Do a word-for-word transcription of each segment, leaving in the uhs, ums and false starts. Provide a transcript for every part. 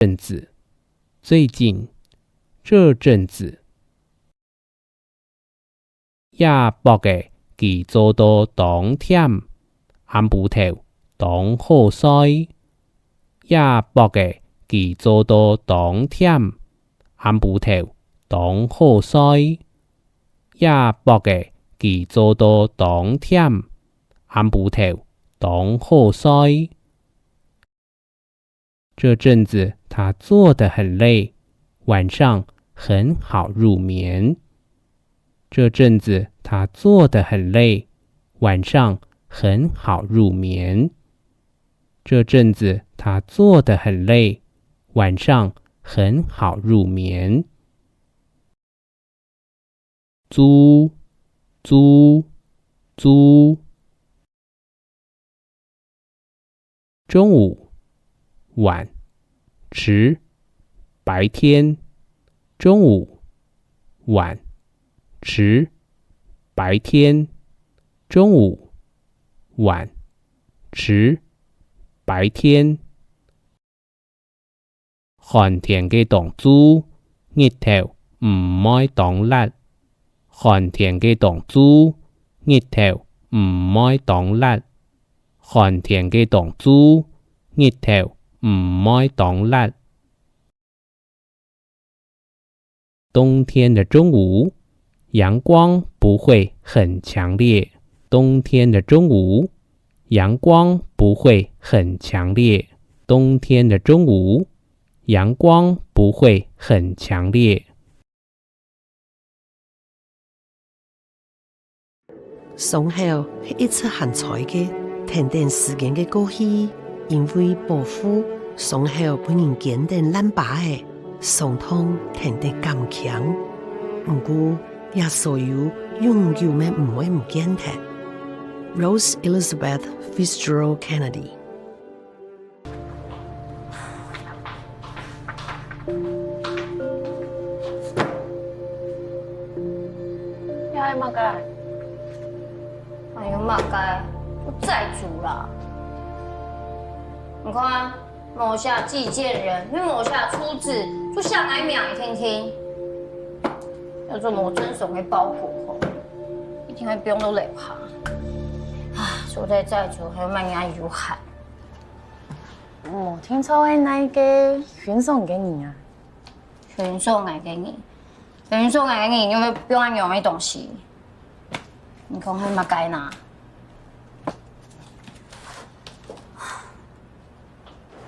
陣子，最近，這陣子。這駁仔佢做到當悿，暗晡頭當好睡。這駁仔佢做到當悿，暗晡頭當好睡。這駁仔佢做到當悿，暗晡頭當好睡。 這陣子他做得很累，晚上很好入眠。這陣子他做得很累，晚上很好入眠。這陣子他做得很累，晚上很好入眠。 晝，晝，晝。中午，晚，遲，白天。中午，晚，遲，白天。中午，晚，遲，白天。 寒天个當晝，日頭毋會當烈。寒天个當晝，日頭毋會當烈。寒天个當晝，日頭毋會當烈。 冬天的中午，陽光不會很強烈。冬天的中午，陽光不會很強烈。冬天的中午，陽光不會很強烈。 傷口係一直還在个，跈等時間个過去，因為保護，傷口分人堅等爛疤仔，傷痛跈等減輕。毋過，這所有永久乜毋會毋見忒。Rose Elizabeth Fitzgerald Kennedy。 這係麼个？還有麼个？有債主啦！你看啊，某下寄件人，又某下出資，就像來秒一天天。要做某尊崇个包袱吼，一定會放到樓下。啊，做得債主還有麼个有限？ 無聽著係哪個欣賞个人啊？欣賞𠊎个人，欣賞𠊎个人，又愛表揚个東西。你講係麼个呢？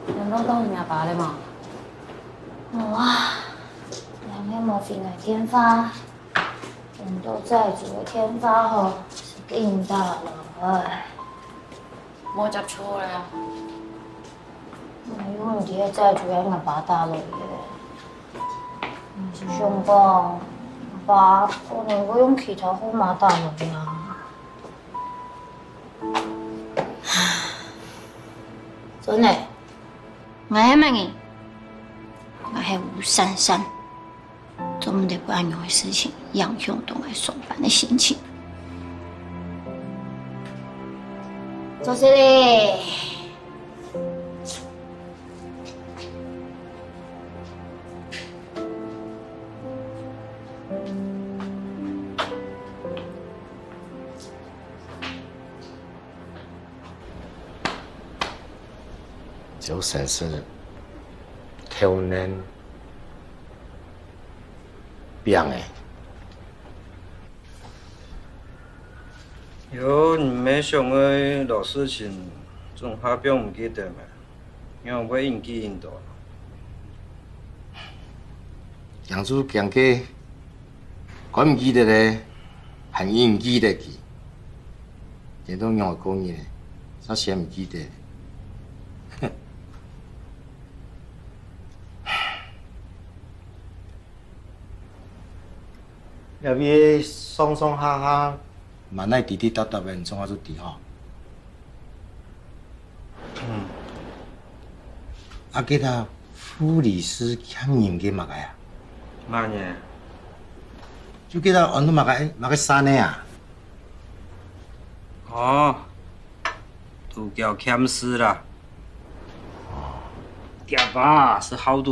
聯絡到你阿爸了嗎？無啊，𠊎也無回𠊎電話。等到債主个電話吼，就緊打來。 無接著了啊？哎喲，你知債主係𠊎爸打來个。𠊎係想講，𠊎爸可能會用其他號碼打來啊。真个？𠊎係麼人？𠊎係吳珊珊。 做毋得分恁樣个事情影響到𠊎上班个心情。做事哩。 就算係頭腦病了。有你毋係想愛老事情，總下放毋記得咩？ 仰會恁記恁多？驚就驚佢，還毋記得咧，還恁記得佢。等到仰會過日咧，煞先毋記得。這位上上下下，滿哪滴滴答答个，你總下就知吼。 嗯。啊，該隻護理師欠人个麼个啊？麼个？就該隻安到麼个，麼个山个啊？哦，都叫欠事啦。哦， Java是how to